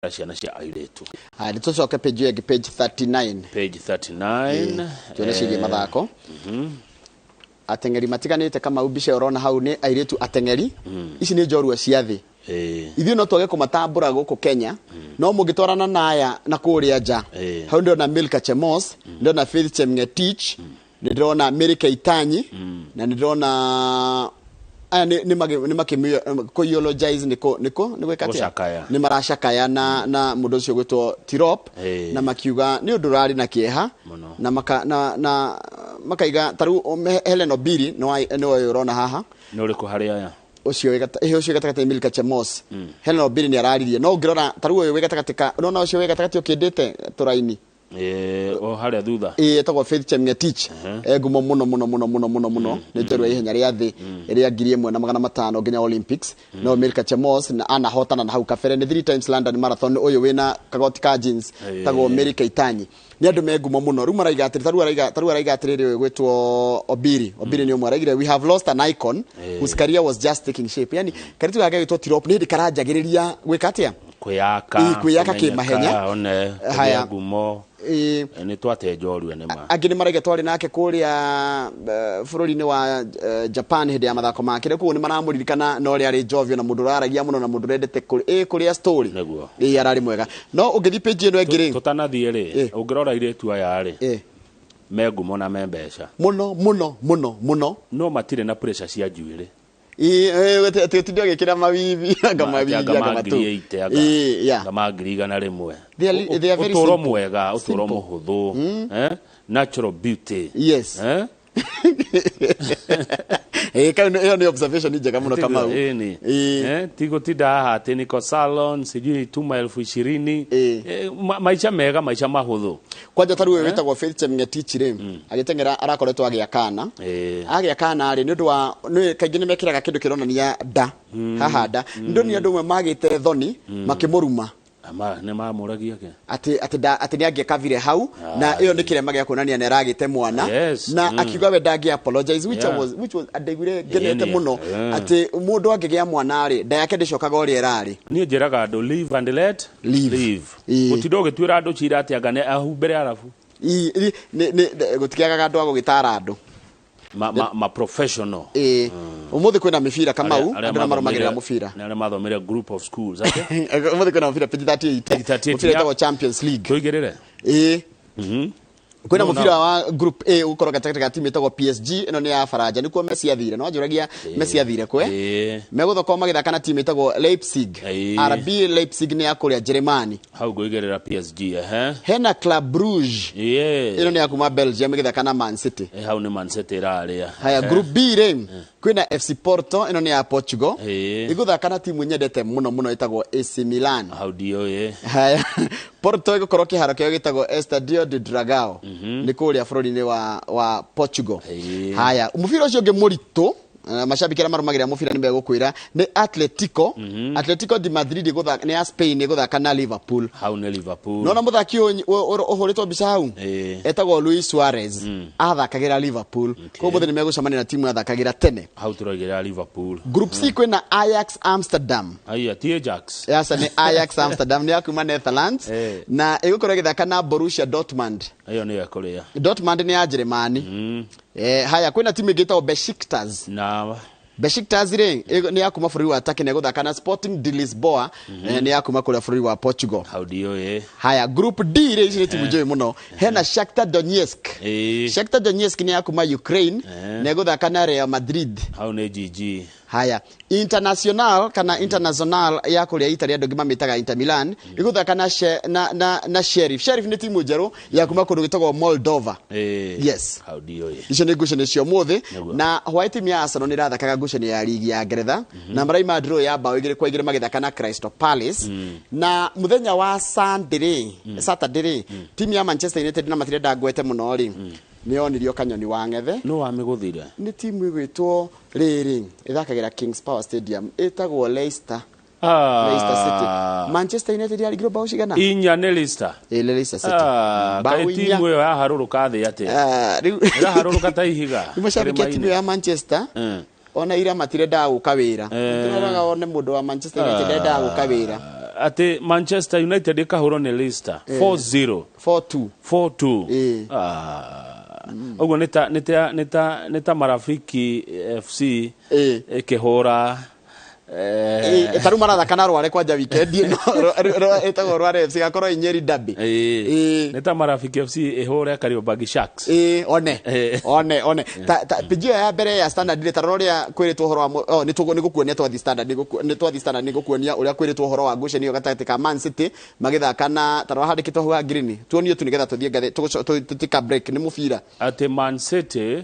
Ciana cia airĩtu. Haya, nĩ tũcoke page ĩyo ĩngĩ, page 39. Page 39. Tuone ciĩgiĩ mathako, ateng'eri matiganĩte. Kamau, mbica ĩyo ũrona hau nĩ airĩtu ateng'eri. Ici nĩ njorua cia thĩ. Ithuĩ no twage kũmatambũra gũkũ Kenya, no mũngĩtwarana na aya na kũrĩa nja, hau ndĩrona Milka Chemos, ndĩrona Faith Chemngetich, nĩ ndĩrona Mary Keitanyi, na nĩ ndĩrona aya nĩ makĩ kũ eulogize, nĩ kũ nĩ gwĩka atĩa? Gũcakaya. Nĩ maracakaya na mũndũ ũcio gwĩtwo Tirop, na makiuga nĩ ũndũ ũrarĩ na kĩeha. Mũno. Na maka, na makaiga ta rĩu Helen Obiri nĩ ũyũ ũrona haha. Nĩ ũrĩkũ harĩ aya? Ũcio ũcio wĩ gatagatĩ nĩ Milka Chemos. Helen Obiri nĩ araririe, no ũngĩrora ta rĩu ũyũ wĩ gatagatĩ ka, ũrona ũcio wĩ gatagatĩ ũkĩndĩte tũraini? O harĩa thutha. Ĩĩ, ĩtagwo Faith Chemngetich, e ngumo mũno mũno mũno mũno mũno mũno, nĩ njorua ya ihenya rĩa thĩ rĩa 1500 nginya Olympics. No Milka Chemos na anahotana na hau kabere nĩ three times London Marathon. Ũyũ wĩna kagoti ka jeans tagwo Mary Keitanyi. Nĩ andũ me ngumo mũno. Rĩu maraiga atĩrĩ, tarĩu araiga atĩrĩrĩ, ũyũ gwĩtwo Obiri, Obiri nĩ ũmwe araigire, "We have lost an icon whose career was just taking shape." Yani kairĩtu gake gĩtwo Tirop nĩ hĩndĩ karanjagĩrĩria gwĩka atĩa? Kwĩyaka. Ĩĩ, kwĩyaka kũmenyeka, kĩmahenya. One Haya. kũgĩa ngumo. Nĩ twate njorua nĩ ma. Angĩ nĩ maraiga twarĩ nake kũrĩa bũrũri-inĩ wa Japan hĩndĩ ya mathako make, koguo nĩ maramũririkana na ũrĩa arĩ njovio na mũndũ ũraragia mũno na mũndũ ũrendete kũrĩa story. Ĩĩ, ararĩ mwega. No ũngĩthiĩ page ĩno ĩngĩ rĩ, Tũtanathiĩ rĩ, ũngĩrora airĩtu aya rĩ, me ngumo na me mbeca. Mũno mũno mũno mũno. No matirĩ na pressure cia njuĩrĩ. Ĩĩ, atĩ ũtinde ũgĩkĩra mawivi anga mawivi anga anga ma matũ. 80,000, anga Ĩĩ, yeah. anga ma 100,000. They are very Ũtũũro simple. mwega, ũtũũro Simple. mũhũthũ, natural beauty. Ĩĩ, kau ĩyo nĩ observation njega mũno, Kamau. Ĩni. Ĩĩ. Ti gũtinda haha atĩ niko salon, sijui tuma 20,000. Maica mega, maica mahũthũ. Kwanja ta rĩu ũyũ wĩtagwo Faith Chemngetich rĩ, agĩteng'era arakoretwo agĩa kana. Agĩa kana rĩ, nĩ ũndũ wa nĩ kaingĩ nĩ mekĩraga kĩndũ kĩronania nda haha nda. Nĩ ndonire andũ amwe magĩte thoni makĩmũruma. Nĩ mamũragia ke? Atĩ nĩ angĩakavire hau, na ĩyo nĩ kĩrema gĩa kuonania nĩ aragĩte mwana. Na akiuga we ndangĩ apologize, which, I was, which was ndaiguire ngenete mũno, atĩ mũndũ angĩgĩa mwana rĩ, nda yake ndĩcokaga ũrĩa ĩrarĩ. Niĩ njĩraga andũ, live and let live. Live. Gũtinda ũgĩtuĩra andũ cira atĩ anga nĩ ahumbĩre arabu. Gũtikĩagaga andũ a gũgĩtara andũ. Ma professional. Ĩĩ, ũmũthĩ kwĩna mĩbira, Kamau. Arĩa Andũ nĩ marũmagĩrĩra mathomire- mũbira. Nĩ arĩa mathomire group of schools atĩ. Ũmũthĩ kwĩna mũbira, page 38. Page 38. Mũbira wĩtagwo Champions League. Tũigĩrĩre. Ĩĩ, kwĩna No, mũbira no. wa group A ũgũkorwo gatagatĩ ga timu ĩtagwo PSG, ĩno nĩ ya Faranja, nĩkuo Messi athire, no anjũragia Messi athire kwe. Megũthokorwo magĩthaka na timu ĩtagwo Leipzig. RB Leipzig nĩ ya kũrĩa Jeremani. Hau ngũigĩrĩra PSG, ehe. Hena Club Brugge, ĩno nĩ ya kuma Belgium, ĩgĩthaka na Man City. Hau nĩ Man City ĩrarĩa. Haya, group B rĩ, kwĩna FC Porto, ĩno nĩ ya Portugal, ĩgũthaka na timu nyendete mũno mũno ĩtagwo AC Milan. Hau ndiũĩ. Haya, Porto ĩgũkorwo kĩharo kĩao gĩtagwo Estadio de Dragao, nĩ kũrĩa bũrũri-inĩ wa Portugal. Haya, mũbira ũcio ũngĩ mũritũ, macambĩki arĩa marũmagĩrĩra mũbira nĩ megũkwĩra nĩ Atletico de Madrid nĩ ya Spain, ĩgũthaka na Liverpool. Hau nĩ Liverpool. Nona mũthaki ũyũ ũhũrĩtwo mbica hau etagwo Luis Suarez, athakagĩra Liverpool, koguo mũthĩ nĩ megũcemania na timu athakagĩra tene. Hau tũraigĩrĩra Liverpool. Group C kwĩna Ajax Amsterdam. Aya ti Ajax. Aca, nĩ Ajax Amsterdam, nĩ ya kuma Netherlands, na ĩgũkorwo ĩgĩthaka na Borussia Dortmund. Ĩyo nĩyo ĩkũrĩa. Dortmund nĩ ya Jeremani. Haya, kwĩna timu ĩngĩ ĩtagwo Besiktas. Na Besiktas rĩ, nĩ ya kuma bũrũri wa Turkey na ĩgũthaka na Sporting de Lisboa, nĩ ya kuma kũrĩa bũrũri wa Portugal. Hau ndiũĩ. Haya, group D rĩ, ici nĩ timu njũĩ mũno. Hena Shakhtar Donetsk. Shakhtar Donetsk nĩ ya kuma Ukraine na ĩgũthaka na Real Madrid. Hau nĩ GG. Haya, International kana International ya kũrĩa Italy, andũ angĩ mamĩtaga Inter Milan, ĩgũthaka na Sheriff. Sheriff nĩ timu njerũ ya kuma kũndũ gwĩtagwo Moldova. Yes. Hau ndiũĩ. Icio nĩ ngucanio cia ũmũthĩ. Na hwaĩ timu ya Arsenal nĩ ĩrathakaga ngucanio ya ligi ya Ngeretha na maraima draw ya bao 2-2 magĩthaka na Crystal Palace. Na mũthenya wa Sunday rĩ, Saturday rĩ, timu ya Manchester United, na matirenda ngwete mũno rĩ, nĩ yonirio kanyoni wa ng'ethe. Nũ wamĩgũthire? Nĩ timu ĩgwĩtwo rĩrĩ, ĩthakagĩra Kings Power Stadium, ĩtagwo Leicester City. Manchester United yarigirwo bao cigana? 4 nĩ Leicester. Ĩ, nĩ Leicester City. Ah, Bao kaĩ 4. timu ĩyo yaharũrũka thĩ atĩa? Ah, rĩu Ĩraharũrũka ta ihiga rĩu macambĩki a timu kĩrĩma-inĩ. ya Manchester ona ira matirendaga gũka wĩra. Tũroraga one mũndũ wa Manchester United ndendaga gũka wĩra. Atĩ Manchester United ĩkahũrwo nĩ Leicester 4-0. 4-2. 4-2. Ĩĩ. Ah. Ũguo nĩ ta nĩ ta nĩ ta nĩ ta Marafiki FC Ĩĩ. ĩkĩhũra eh, Ta rĩu marathaka na Rware kwanja weekend ĩno. Ĩtagwo Rware FC, gakorwo ĩ Nyeri derby. Ĩĩ. Ĩĩ. Nĩ ta Marafiki FC ĩhũre Kariobangi Sharks. Ĩĩ, one. Ĩĩ. One, one. Ta page ĩyo ya mbere ya Standard rĩ, ta rora ũrĩa kwĩrĩtwo ũhoro wa oh, nĩ tũgũ- nĩ gũkuonia twathi Standard, nĩ twathi Standard nĩ gũkuonia ũrĩa kwĩrĩtwo ũhoro wa ngucanio gatagatĩ ka Man City magĩthaka na, ta rora handĩkĩtwo hau ha green, tuonio tu nĩgetha tũthiĩ ngathĩ tũtika break nĩ mũbira. Atĩ Man City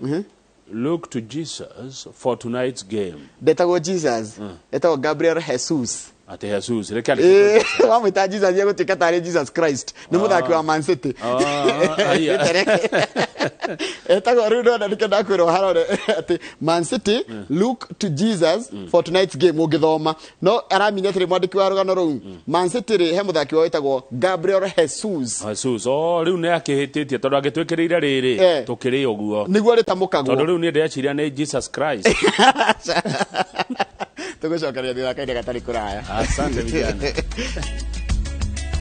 look to Jesus for tonight's game. Ndetagwo Jesus, etagwo Gabriel Jesus. Atĩ Jesus reke andĩkĩtwo. Ĩĩ, wamwĩta Jesus egũtuĩka tarĩ Jesus Christ, nĩ mũthaki wa Man City. Ah, aya. Etagwo rĩu ndona nĩkĩo ndakwĩra harore atĩ Man City look to Jesus for tonight's game ũngĩthoma no aramini atĩrĩ mwandĩki wa rũgano rũu, Man City rĩ, he mũthaki wao wĩtagwo Gabriel Jesus. Jesus, oh, rĩu nĩ akĩhĩtĩtie tondũ angĩtwĩkĩrĩire rĩrĩ tũkĩrĩ ũguo. Nĩguo rĩtamũkagwo. Tondũ rĩu niĩ ndĩreciria nĩ Jesus Christ. Tũgũcokeria thutha wa kahinda gatarĩ kũraya. Asante vijana.